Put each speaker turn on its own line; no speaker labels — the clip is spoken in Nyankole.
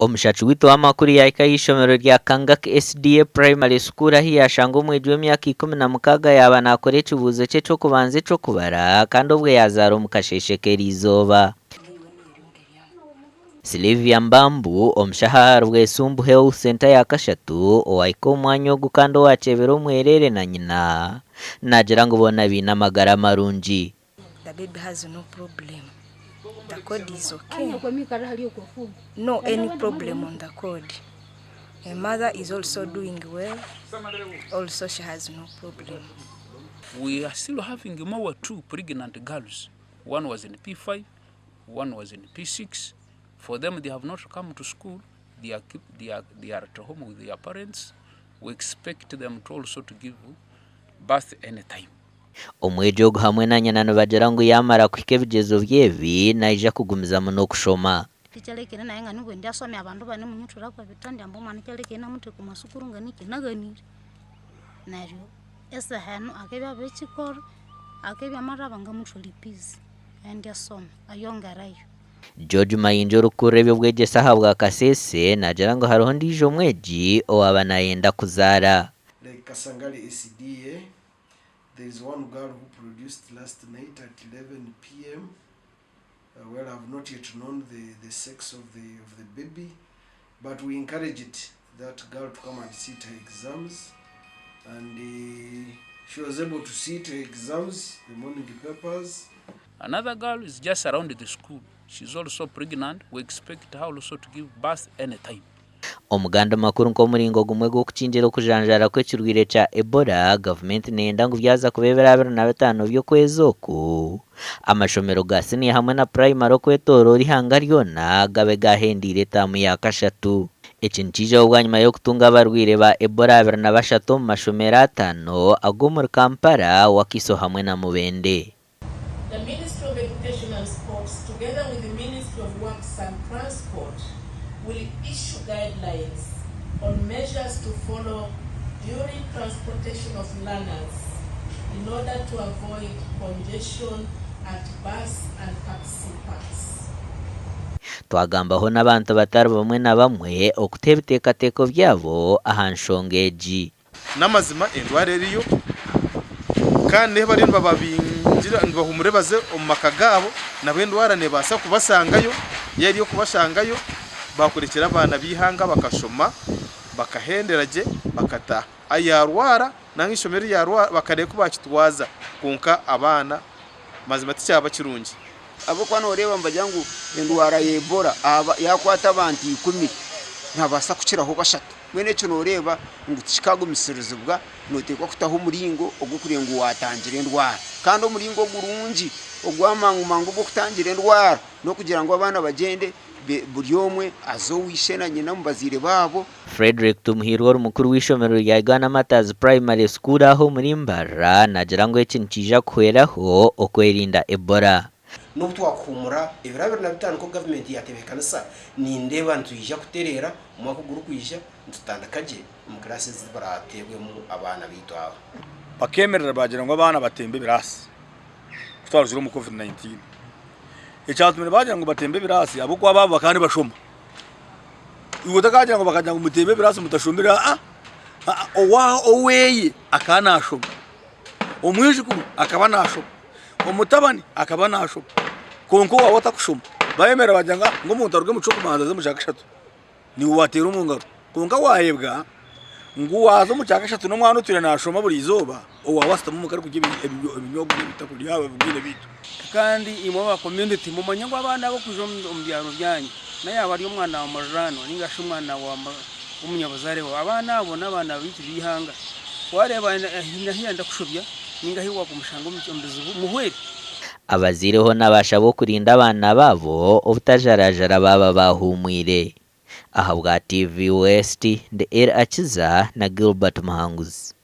Omushaki waitu w'amakuru yaahika ah'eishomero rya Kangak SDA Primary School ahu yaashanga omwegi w'emyaka 16 yaaba naakora ekibuuzo kye ky'okubanza eky'okubara kandi obwo yaazaara omu kasheeshe k'eriizooba. Sylivia Mbambu, omushaho ahari Bwesumbu Health Centre ya kashatu owahika omu mwanya ogu kandi owaakyebera omwereere na nyina, naagira ngu boona baine amagara marungi.
The baby has no problem. The cord is okay. No any problem on the cord. The mother is also doing well. Also she has no problem.
We are still having more two pregnant girls. One was in P5, one was in P6. For them, they have not come to school. They are, keep, they are, they are at home with their parents. We expect them to also to give birth anytime.
Omwegi ogu hamwe na nyina nibagira ngu yaamara kuhika ebigyezo bye ebi naija kugumizamu n'okushoma.
Kyalekire naye nga nibwo ndyasomya abandu banemunyithurako ebitanda ambu omwana kyalekire inamutheka omwa sukuru nga nikyinaghanire. Neryo esaha enu akabya abirikyikora, akabya amaraba ngamuthwala epizi aghende asome ayongereyo.
George Mayinja orikukurira eby'obwegyese ahabwa Kasese naagira ngu hariho ondiijo mwegi owaaba nayenda kuzaara.
Like Kasangali SDA, there is one girl who produced last night at 11 pm. Well, I've not yet known the, the sex of the, of the baby, but we encouraged that girl to come and sit her exams. And she was able to sit her exams, the morning papers.
Another girl is just around the school. She's also pregnant. We expect her also to give birth anytime.
Omu gandi makuru nk'omuringo gumwe gw'okukingira okujanjaara kw'ekirwaire kya Ebola, gavumenti neyenda ngu byaza kuba ebiro 25 by'okwezi oku, amashomero ga siniya hamwe na purayimare okwetooroora eihanga ryona gabe gaahendeire taamu ya kashatu. Eki nikiijaho bwanyima y'okutunga abarwaire ba Ebola 23 omu mashomero ataano ag'omuri Kampala, Wakiso hamwe na Mubende.
The Ministry of Education and Sports together with the Ministry of Works and Transport will issue guidelines on measures to follow during transportation of learners in order to avoid congestion at bus and taxi parks.
Twagambaho n'abantu batari bamwe na bamwe okuta ebiteekateeko byabo aha nshonga egi.
N'amazima endwara eriyo kandi n'ahu bariyo nibababingira nibahumura baze omu maka gaabo nabo endwara neebaasa kubasangayo, yaaba eri ey'okubashangayo baakurekyera abaana b'eihanga bakashoma bakahendera gye bakataaha. Yaarwara nari eishomero ryarwara bakareeba oku baakitwaza kwonka abaana mazima tikyaba kirungi.
Ahabw'okuba nooreeba nibagira ngu endwara ya Ebola yaakwata abantu ikumi, nihabaasa kukiraho bashatu. Mbwenu ekyo nooreeba ngu tikikaagumisiririzibwa, nooteekwa kutaho omuringo ogw'okureeba ngu waatangira endwara. Kandi omuringo ogurungi ogw'amangu mangu ogw'okutangira endwara n'okugira ngu abaana bagyende buri omwe aze owa ishe na nyina omu bazaire baabo.
Fredrick Tumuhiirwe ori mukuru w'eishomero rya Uganda Martyrs Primary School aho omuri Mbarara naagira ngu eki nikiija kuhweraho okwerinda Ebola.
N'obu twakuhuumura ebiro 25 nk'oku gavumenti yaatebeekanisa, nindeeba nitwija kutereera omwaka ogurikwija nitutandika gye omu kiraasi ezi baraateebwemu abaana baitu aba.
Bakeemerera baagira ngu abaana batembe ebiraasi ku twarugire omu covid 19. Ekyatumire baagira ngu batembe ebiraasi ahabw'okuba abaabo bakaba nibashoma. Iwe otakagira ngu bakagira ngu mutembe ebiraasi mutashomire aa aa oweye akaba naashoma, omwijukuru akaba naashoma, omutabani akaba naashoma kwonka owaawe atakushoma bayemerera bagira ngu ngu omuntu aruge omu ky'okubanza aze omu kyakashatu niiwe waateera omu ngaro kwonka waayebwa ngu waaza omu kyakashatu n'omwana otwire naashoma buri izooba owaawe ashutami omuka arikurya ebinyobwa ebitakurya ebigwire biitu.
Kandi imwe aba community mumanye ngu abaana abokwija omu byaro byanyu nayaaba ari omwana wa muriraanwa ninga shi omwana w'omunyabuzaare waawe, abaana abo n'abaana baitu b'eihanga. Wareeba haine ahu yenda kushobya ninga ahu wakumushanga omu bizibu muhwere.
Abazaire hoona baashabwa okurinda abaana baabo obutajarajara baaba bahuumwire. Ahabwa TV West, ndi Eli Akiza na Gilbert Muhanguzi.